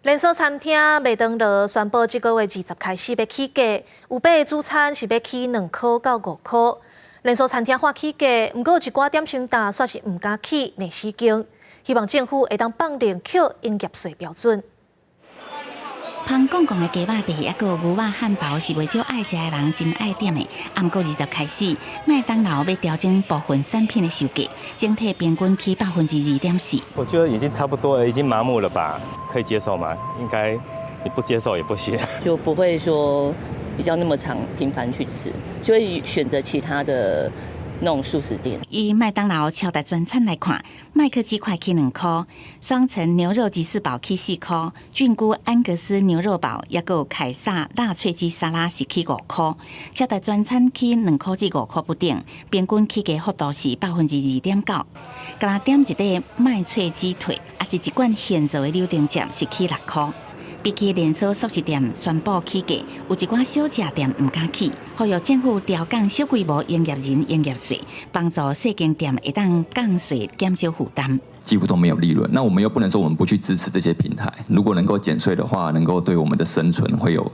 連鎖餐廳麥當勞宣布，這個月二十開始欲起價，有八个主餐是欲起2箍到5箍。連鎖餐廳喊起價，毋過有一寡點心店煞是毋敢起，硬死撐。希望政府會當放寬扣營業稅標準。芳公公的雞肉第一個牛肉漢堡是袂少愛食的人真愛點的。毋過二十開始，麥當勞欲調整部分產品的售價，整體平均起2.4%。我覺得已經差不多了，已經麻木了吧？可以接受嗎？應該你不接受也不行。就不會說比較那麼常頻繁去吃，就會選擇其他的那種速食店。以麥當勞超大專餐來看，麥克雞塊起2箍，雙層牛肉吉士堡起4箍，菌菇安格斯牛肉堡抑閣凱撒辣脆雞沙拉是起5箍，超大專餐起2箍至5箍不等，平均起價幅度是2.9%。干焦點一塊麥脆雞腿，抑是一罐現做的柳丁醬是起6箍。比起連鎖速食店宣布起價，有一寡小食店毋敢起，呼籲政府調降小規模營業人營業稅，幫助細間店會當降稅減少負擔。幾乎都沒有利潤，那我們又不能說我們不去支持這些平台。如果能夠減稅的話，能夠對我們的生存會有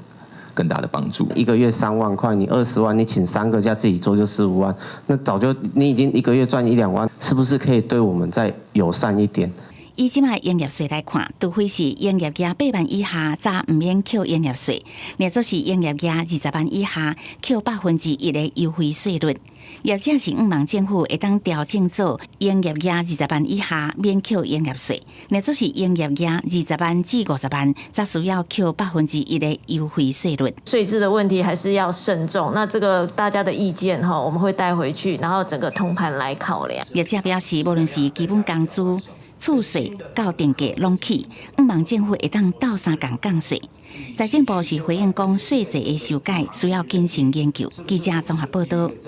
更大的幫助。一個月3萬塊，你20萬，你請三個加自己做就15萬，那早就你已經一個月賺一兩萬，是不是可以對我們再友善一點？以這擺營業稅來看，除非是營業額8萬以下，才毋免扣營業稅；若做是營業額20萬以下，扣1%的優惠稅率。業者是向望政府會當調整做營業額二十萬以下免扣營業稅，若做是營業額20萬至50萬，則需要扣百分之一的優惠稅率。稅制的問題還是要慎重。那這個大家的意見哈，我們會帶回去，然後整個通盤來考量。業者表示，無論是基本工資、厝稅到電價攏起，向望政府會當鬥相共降稅。財政部是回應講，稅制的修改需要謹慎研究。記者綜合報道。